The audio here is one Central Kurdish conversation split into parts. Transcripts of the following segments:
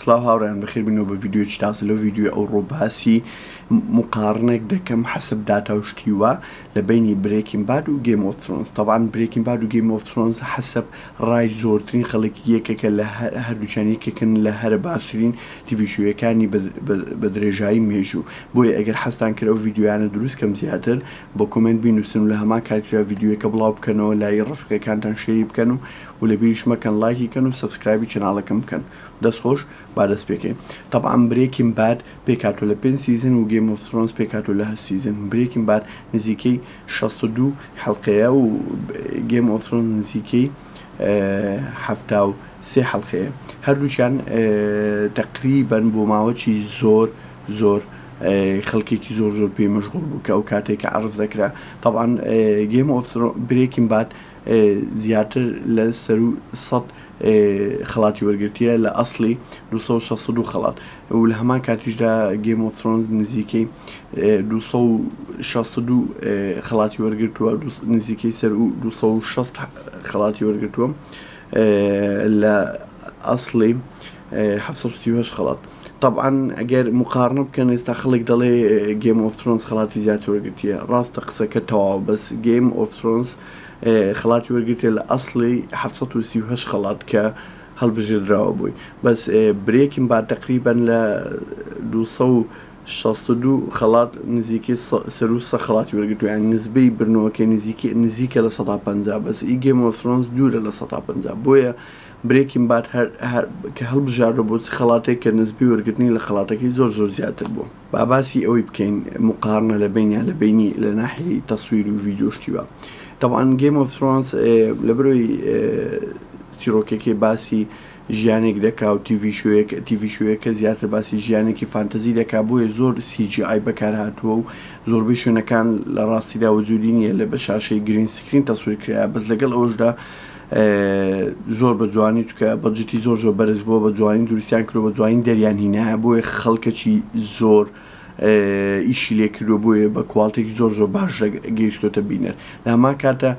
سڵاو هاوڕێیان بەخێر بینەوە بە ڤیدیۆیەکی تازە لەو ڤیدیۆی ئەوڕۆ باسی مقارنێک دەکەم حەسب داتا و شتی وا لە بەینی Breaking Bad و Game of Thrones تەبعەن Breaking Bad و Game of Thrones حەسب ڕای زۆرترین خەڵک یەکێکە لە هەردووکیان یەکێکن لە هەرە باشترین TV show یەکانی بە درێژایی مێژوو بۆیە ئەگەر حەزتان کرد ئەو ڤیدیۆیانە دروست کەم زیاتر بە comment بینوسن و لە هەمان کاتیشدا ڤیدیۆیەکە بڵاو بکەنەوە لای ڕەفیقەکانتان share ی بکەن و و لەبیریش مەکەن ڵایکی کەن و subscribe ی channel ەکەم بکەن دەست خۆش با دەست پێکەین تەبعەن Breaking Bad پێکهاتوە لە پێنج season و Game of Thrones پێکهاتوە لە هەشت season Breaking Bad نزیکەی 62 حەڵقەیە و Game of Thrones نزیکەی 73 حەڵقەیە هەردووکیان تەقریبەن بۆ ماوەکی زۆر زۆر خەڵکێکی زۆر زۆر پێی مەشغوڵ بوو کە ئەو کاتێک کە عەڕز دەکرا تەبعەن Game of Breaking Bad زیاتر لە سەروو سەد خەڵاتی وەرگرتیە لە ئەسڵی 262 خەڵات و لە هەمان کاتیشدا Game of Thrones نزیکەی 262 خەڵاتی وەرگرتووە نزیکەی سەروو 260 خەڵاتی وەرگرتووە لە ئەسڵی 738 خەڵات. تەبعەن ئەگەر موقارنە بکەن ئێستا خەڵک دەڵێ Game of Thrones خەڵاتی زیاتر وەرگرتیە ڕاستە قسەکە تەواوە بەس Game of Thrones خەڵاتی وەرگرتیە لە ئەسڵی 738 خەڵات کە هەڵبژێردراوە بۆی بەس Breaking Bad تەقریبەن لە 262 خەڵات نزیکەی سەروو 100 خەڵاتی وەرگرتووە یان نسبەی بردنەوەکەی نزیکە نزیکە لە 150 بەس ئی Game of Thrones دوورە لە 150 بۆیە Breaking Bad هەر هەر کە هەڵبژاردوە بۆ چ خەڵاتێک کە نسبەی وەرگرتنی لە خەڵاتەکەی زۆر زۆر زیاتر بوو. با باسی ئەوەی بکەین موقارنە لە بەینیان لە بەینی لە ناحیەی تەسویر و ڤیدیۆ شتی وا تەبعەن Game of Thrones لەبەرەوەی چیرۆکەکەی باسی ژیانێک دەکا و TV show یەک TV show یەکە زیاتر باسی ژیانێکی fantasy دەکا بۆیە زۆر CGI بەکار هاتووە و زۆربەی شوێنەکان لە ڕاستیدا وجودی نییە لە بە شاشەی green screen تەسویر کرایە بەس لەگەڵ ئەوەشدا زۆر بە جوانی چکە budget ی زۆر زۆر بەرز بووە بە جوانی دروستیان کردوە بە جوانی دەریان هینایە بۆیە خەڵکەکی زۆر ئیشی لێ کردوە بۆیە بە quality ێکی زۆر زۆر باش گەیشتۆتە بینەر لە هەمان کاتە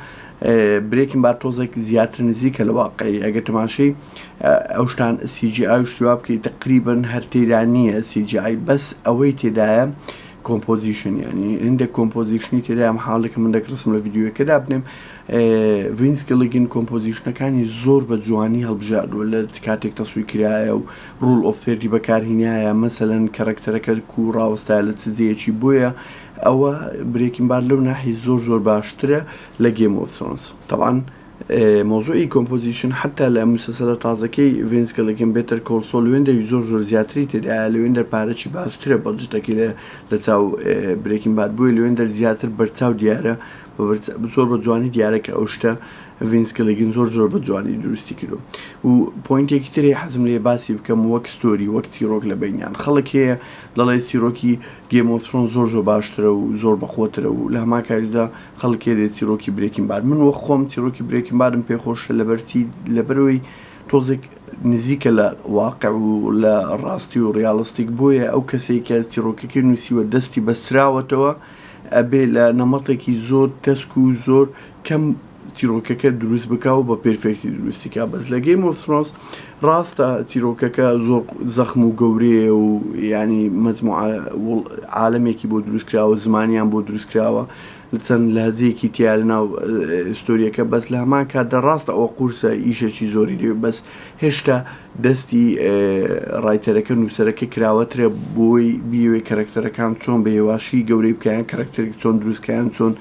Breaking Bad تۆزێک زیاتر نزیکە لە واقعی ئەگەر تەماشەی ئەو شتان CGI شتوا بکەیت تقریبا هەر تێدا نییە CGI بەس ئەوەی تێدایە composition یانی هەندێک composition ی تێدایە محاڵێکە من دەک ڕسم لە ڤیدیۆیەکە دابنێم ڤینس گیلیگن composition ەکانی زۆر بە جوانی هەڵبژاردووە لە چ کاتێک تەسویر کرایە و rule of third ی بەکارهینایە مەسەلەن character ەکە کو ڕاوەستایە لە چ جێیەکی بۆیە ئەوە Breaking Bad لەو ناحی زۆر زۆر باشترە لە Game of Thrones تەبعەن مەوزوعی composition حەتا لە موسەسەلە تازەکەی ڤینس گیلیگن Better Call Saul لوێندەری زۆر زۆر زیاتری تێدایە لوێندەر پارەکی باشترە budget ەکەی لە لە چاو Breaking Bad بۆیە لوێندەر زیاتر بەرچاو دیارە زۆر بە جوانی دیارە کە ئەو شتە ڤینس گیلیگن زۆر زۆر بە جوانی دروستی کردو و point ێکی تری حەزم لێ باسی بکەم وەک story وەک چیرۆک لە بینیان خەڵک هەیە دەڵێ چیرۆکی Game of Thrones زۆر زۆر باشترە و زۆر بەقوەترە و لە هەمان کاتیشدا خەڵک هەیە دەڵێ چیرۆکی Breaking Bad من وەک خۆم چیرۆکی Breaking Bad م پێ خۆشترە لەبەر چی لەبەرەوەی تۆزێک نزیکە لە واقع و لە ڕاستی و realistic بۆیە ئەو کەسەی کە چیرۆکەکەی نووسیوە دەستی بەستراوەتەوە ئەبێ لە نەمەتێکی زۆر تەسک و زۆر کەم چیرۆکەکە دروست بکا و بە perfect ی دروستی کا بەس لە Game of Thrones ڕاستە چیرۆکەکە زۆر زەخم و گەورەیە و ینی مەجموعە عالەمێکی بۆ دروست کراوە زمانیان بۆ دروست کراوە چەند لەهجەیەکی تیا لە ناو story یەکە بەس لە هەمان کاتدا ڕاستە ئەوە قورسە ئیشەکی زۆری دەوێت بەس هێشتا دەستی writer ەکە نووسەرەکە کراوەترە بۆی بیەوێ character ەکان چۆن بە هێواشی گەورەی بکەیان character ێک چۆن دروستکەیان چۆن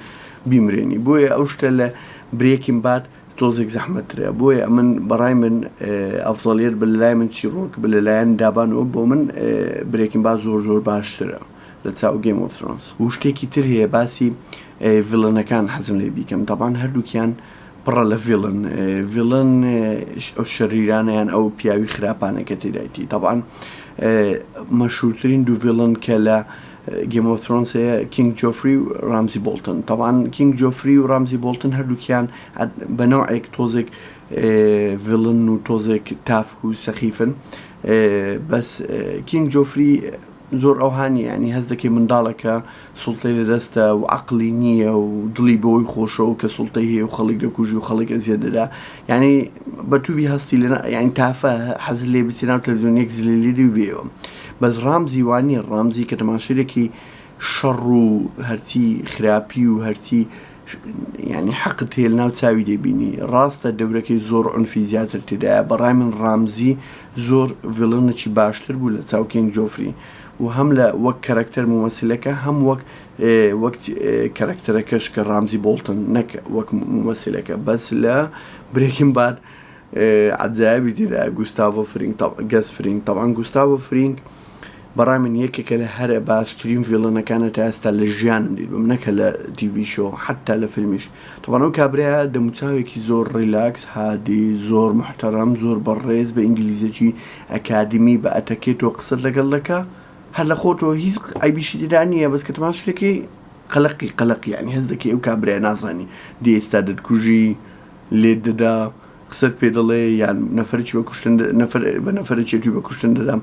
بیمرێنی بۆیە ئەو شتە لە Breaking Bad تۆزێک زەحمەتترە بۆیە ئەمن بەڕای من ئەفزەڵیەت بە لەلای من چیڕۆک بە لەلایەن دابانەوە بۆ من Breaking Bad زۆر زۆر باشترە لە چاو Game of Thrones و شتێکی تر هەیە باسی villain ەکان حەزم لێ بیکەم تەبان هەردووکیان پڕە لە villain villain ئەو شەریرانە یان ئەو پیاوی خراپانە کە تێدایتی تەبان مەشهورترین دوو villain کە لە Game of Thrones هەیە King Joffrey و Ramsay Bolton تەبان King Joffrey و Ramsay Bolton هەردووکیان بە نەوعێک تۆزێک villain و تۆزێک تاف و سەخیفن بەس King Joffrey. زۆر ئەوها نیە یانی هەست دەکەی منداڵەکە سوڵتەی لە دەستە و عەقڵی نییە و دڵی بەوەی خۆشە و کە سوڵتەی هەیە و خەڵک دەکوژی و خەڵک ئەزیەت دەدا یانی بە توبی هەستی لە یانی تافە حەزت لێ بچی ناو تەلەفزیۆن یەک زلەی لێ دێ و بێیەوە بەس ڕامزی وا نییە ڕامزی کە تەماشای دەکەی شەڕ و هەرچی خراپی و هەرچی یانی حەقت هەیە لەناو چاوی دەیبینی ڕاستە دەورەکەی زۆر عونفی زیاتر تێدایە بەڕای من ڕامزی زۆر villain ێکی باشتر بوو لە چاو King جۆفری و هەم لە وەک کەرەکتەر مومەسیلەکە هەم وەک وەک کەرەکتەرەکەش کە ڕامزی بۆڵتن نەک وەک مومەسیلەکە بەس لە Breaking Bad عەجایبی تێدایە گوستاڤۆ فرینگ گەس فرینگ تەبعەن گوستاڤۆ فرینگ بەڕای من یەکێکە لە هەرە باشترین villain ەکانە تا ئێستا لە ژیانم دیتبم نەک هەر لە TV show حەتا لە فیلمیش تەبعەن ئەو کابرایە دەموچاوێکی زۆر relax هادی زۆر موحتەرەم زۆر بەڕێز بە ئینگلیزیەکی ئەکادیمی بە ئەتەکێتەوە قسەت لەگەڵ دەکا هەر لە خۆتەوە هیچ عەیبیشی تێدا نییە بەس کە تەماشای دەکەی قەلەقی قەلەقی یانی هەست دەکەی ئەو کابرایە نازانی دێ ئێستا دەتکوژی لێت دەدا قسەت پێ دەڵێ یان نەفەرێکی بە کوشتن نەفەر بە نەفەرێکی توی بە کوشتن دەدا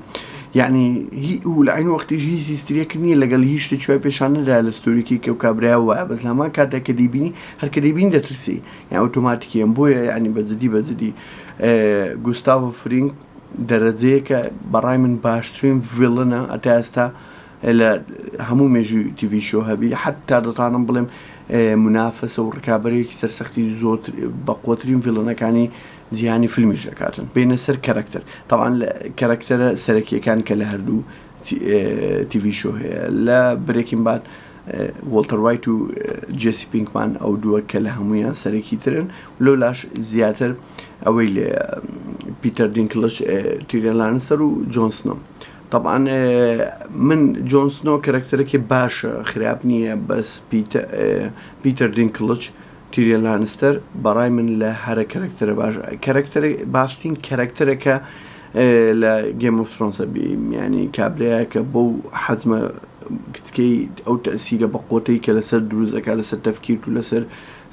یعنی هی و لە عین وەختیش هیچ history ەک نییە لەگەڵ هیچ شتێکی وای پێشان نەدرا لە story ەکەی کە ئەو کابرایە وایە بەس لە هەمان کاتدا کە دەیبینی هەر کە دەیبینی دەترسی یان ئۆتۆماتیکی ئەم بۆیە یعنی بە جدی بە جدی گوستاڤۆ فرینگ دەرەجەیەکە بەڕای من باشترین villain ە هەتا ئێستا لە هەموو مێژووی TV show هەبی حەتا دەتوانم بڵێم مونافەسە و ڕکابەرێکی سەرسەختی زۆر بەقوەترین villain ەکانی جیهانی فیلمیش دەکاتن بینە سەر کەرەکتەر تەبعەن لە کەرەکتەرە سەرەکیەکان کە لە هەردوو TV show هەیە لە Breaking Bad وۆڵتەر وایت و جێسی پینکمان ئەو دووە کە لە هەمویان سەرەکی ترن لەو لاش زیاتر ئەوەی لێ پیتەر دینکلچ تیریۆن لانستەر و جۆن سنۆ تەبعەن من جۆن سنۆ کەرەکتەرەکەی باشە خراپ نییە بەس پیتەر دینکڵچ تیریۆن لانستەر بەڕای من لە هەرە کەرەکتەرە باش کەرەکتەر باشترین کەرەکتەرەکە لە Game of Thrones ە بیانی کابرایەکە بەو حەجمە کچکەی ئەو تەسیرە بە قۆتەی کە لەسەر دروست دەکات لەسەر تەفکیرت و لەسەر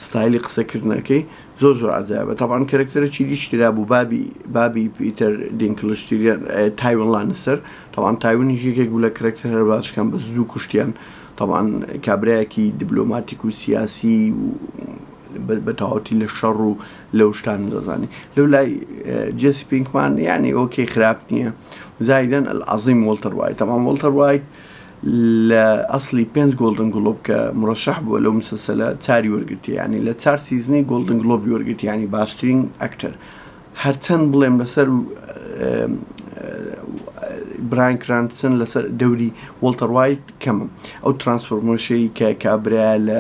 ستایلی قسەکردنەکەی زۆر زۆر عەجایبە تەبعەن کەرەکتەرەکی دیش تێدا بوو بابی بابی پیتەر دینکلش تیریان تایون لانستەر تەبعەن تایونیش یەکێک بوو لە کەرەکتەر هەرە باشەکان بەس زوو کوشتیان تەبعەن کابرایەکی دیبلۆماتیک و سیاسی و بە تەواوەتی لە شەڕ و لەو شتانە دەزانی لەو لای جێسی پینکمان یعنی okay خراپ نییە زایدەن العظیم وۆڵتەر وایت تەبعەن وۆڵتەر وایت لە ئەسڵی پێنج Golden Globe کە مورەشەح بووە لەو مسەسەلە چاری وەرگرتیە یانی لە چار season ی Golden Globe ی وەرگرتیە یانی باشترین ئەکتەر هەرچەند بڵێم لەسەر براین کرانسن لەسەر دەوری وڵتەر وایت کەمە ئەو transformation ەی کە کابرا لە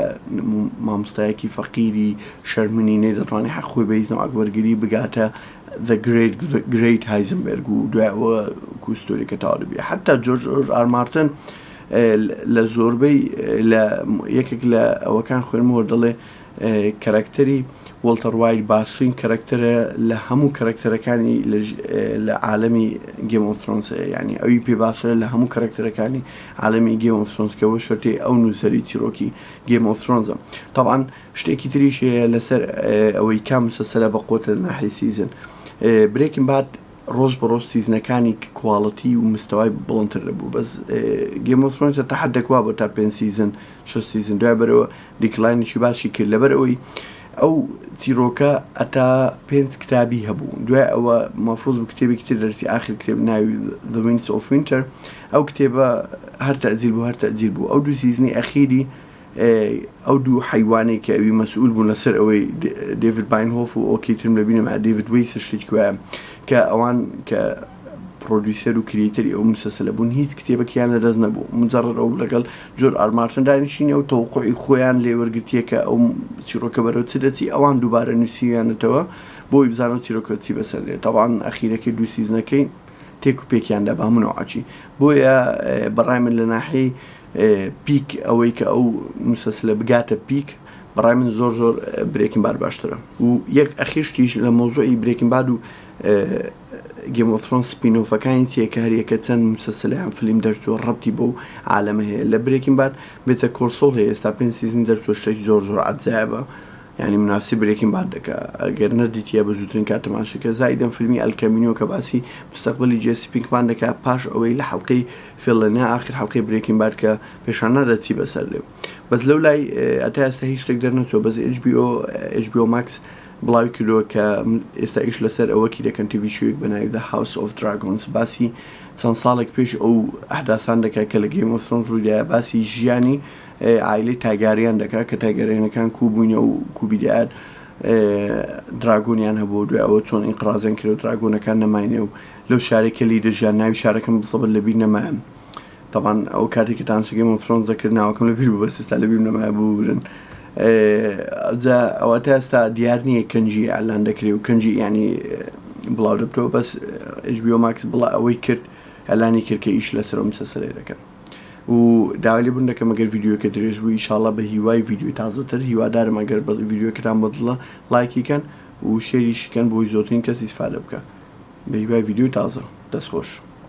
مامۆستایەکی فەقیری شەرمنی نەیدەتوانێت حەق خۆی بە هیچ نەوعەک وەرگری بگاتە The Great Great Heisenberg و دوای ئەوە کو story ەکە تەواو دەبێ حتا جۆرج ئۆر ئار مارتن لە زۆربەی لە یەکێک لە ئەوەکان خوێنمەوە دەڵێ کەرەکتەری وۆڵتەر وایت باشترین کەرەکتەرە لە هەموو کەرەکتەرەکانی لە عالەمی Game of Thrones یعنی ئەوی پێ باشترە لە هەموو کەرەکتەرەکانی عالەمی Game of Thrones کە وە شەرتەی ئەو نووسەری چیرۆکی Game of Thrones ە تەبعەن شتێکی تریش هەیە لەسەر ئەوەی کام مسەسەلە بەقوەتە لە ناحیەی season Breaking Bad ڕۆژ بە ڕۆژ season ەکانی quality و مستەوای بڵندتر دەبوو بەس Game of Thrones تا حدێک وا بۆ تا پێنج season شەش season دوای بەرەوە decline ێکی باشی کرد لەبەر ئەوەی ئەو چیرۆکە ئەتا پێنج کتابی هەبوو دوای ئەوە مەفروض بوو کتێبێکی تر دەرچی ئاخر کتێب ناوی The Winds of Winter ئەو کتێبە هەر تەئجیل بوو هەر تەئجیل بوو ئەو دوو season ی ئەخیری ئەو دوو حەیوانەی کە ئەوی مەسئول بوون لەسەر ئەوەی دێڤید باینهۆف و ئۆکەی ترم لەبیرم دێڤید وەیس شتێکی وایە کە ئەوان کە producer و creator ی ئەو مسەسەلە بوون هیچ کتێبەکیان لە دەست نەبوو مجرد ئەو لەگەڵ جۆرج ئار مارتن دانیشتینە و تەوقعی خۆیان لێ وەرگرتیە کە ئەو چیرۆکە بەرەو چ دەچی ئەوان دووبارە نووسیویانەتەوە بۆی بزانەوە چیرۆکە چی بەسەر دێ تەبعەن ئەخیرەکەی دوو season ەکەی تێک و پێکیان دا بە هەموو نەوعەکی بۆیە بەڕای من لە ناحیەی peak ئەوەی کە ئەو مسەسلە بگاتە peak بەڕای من زۆر زۆر Breaking Bad باشترە و یەک ئەخیر شتیش لە مەوزوعی Breaking Bad و Game of Thrones spin-off ەکانی چیە کە هەریەکە چەند مسەسلەیان فلیم دەرچووە ڕەبتی بەو عالەمە هەیە لە Breaking Bad Better Call Saul هەیە ئێستا پێنج season دەرچووە شتێکی زۆر زۆر عەجایبە. یانی منافسی Breaking Bad دەکا ئەگەر نەدیتیە بە زووترین کات تەماشا کە زائیدەن فیلمی El Camino کە باسی مستەقبەلی جێسی پینکمان دەکا پاش ئەوەی لە حەڵقەی فێڵێنە ئاخر حەڵقەی Breaking Bad کە پێشان نادا چی بەسەر دێ بەس لەو لای ئەتا ئێستا هیچ شتێک دەرنەچووە بەس HBO HBO Max بڵاوی کردووە کە ئێستا ئیش لەسەر ئەوەکی دەکەن TV show یەک بە ناوی The House of Dragons باسی چەند ساڵێک پێش ئەو ئەحداسان دەکات کە لە Game of Thrones ڕوویدایە باسی ژیانی عایلەی تایگاریان دەکات کە تایگەرێنەکان کوو بووینە و کوبیدایان dragon یان هەبوو دوای ئەوە چۆن ئینقرازیان کرد و dragon ەکان نەماینێ و لەو شارێک کە لی دەژیان ناوی شارەکەم بزەبت لەبیر نەمایە تەبان ئەو کاتێک کە تامشە Game of Thrones دەکرد ناوەکەم لەبیر بوو بەس ئێستا لەبیرم نەمایە ببورن جا ئەوە تا ئێستا دیار نییە کەنجی ئەلان دەکرێ و کەنجی ینی بڵاو دەبتەوە بەس HBO Max بڵا ئەوەی کرد ئەلانی کرد کە ئیش لەسەر ئەو مسەسەلەی دەکەن و داوای لێبوردن دەکەم ئەگەر ڤیدیۆکە درێژ بوو ئیشاڵا بە هیوای ڤیدیۆی تازەتر هیوادارم ئەگەر ڤیدیۆکەتان بەدڵە ڵایکی کەن و share یشی کەن بۆی زۆرترین کەس ئیسفادە بکە بە هیوای ڤیدیۆی تازە دەست خۆش.